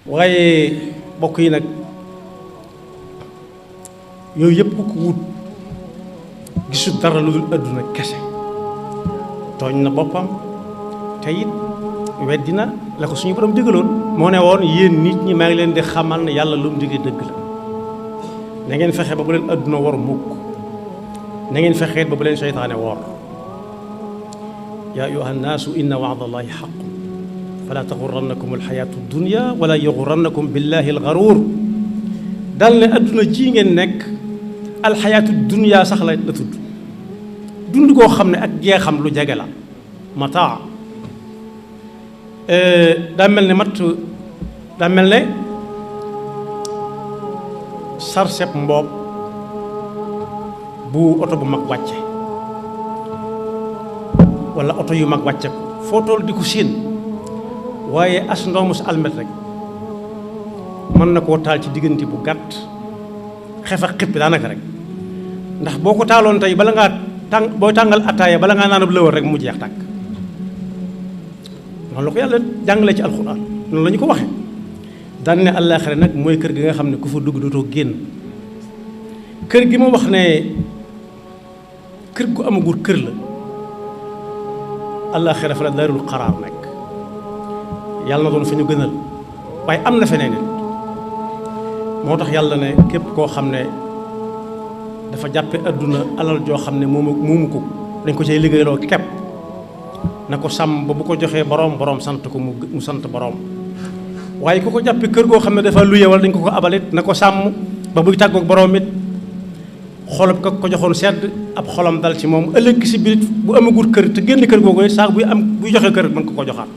waaye bokk yi nag yooyu yëpp ku ko wut gisul dara lu dul àdduna kese tooñ na boppam te it weddi na la ko suñu borom digaloon moo ne woon yéen nit ñi maa ngi leen di xamal ne yàlla lu mu digee dëgg la na ngeen fexe ba bu leen àdduna war mukk na ngeen fexe ba bu leen seytaane woor yaa ayyuha nnaasu inna wa'da llaahi haqqun falaa taxurrannakum alxayaatu dunya wala yaxurrannakum billahi alxaruur dal ne àdduna ji ngeen nekk alxayaatu dunya sax la tudd dund koo xam ne ak jeexam lu jege la mataa daa mel ne sarseb mboob bu oto bu mag wàcce walla oto yu mag wàcce ko foo toll di ko séen waaye as ndoomu sa almet rek mën na koo taal ci diggante bu gàtt xef ak xippi daanaka rek ndax boo ko taaloon tey bala ngaa booy tàngal attaaya bala ngaa naan ab lëwër rek mu jeex tàkk noonu la ko yàlla jàngale ci alxuraan noonu la ñu ko waxe daan ne àllaaxira nag mooy kër gi nga xam ne ku fa dugg dootoo génn kër gi ma wax ne kër gu amagul kër la àllaaxira fa la daarul xaraar nekk yàlla na doon fa ñu gënal waaye am na feneen it moo tax yàlla ne képp koo xam ne dafa jàppe àdduna alal joo xam ne moomu ko dañ ko cay liggéeyloo kepp na ko sàmm ba bu ko joxee boroom sant ko mu sant boroom waaye ku ko jàppe kër goo xam ne dafa luye wala dañ ko abalit na ko sàmm ba buy tàggoog boroom it xolub ko joxoon sedd ab xolam dal ci moom ëllëg si biir bu amagul kër te génn kër googu saa buy joxe kër mën ko joxaat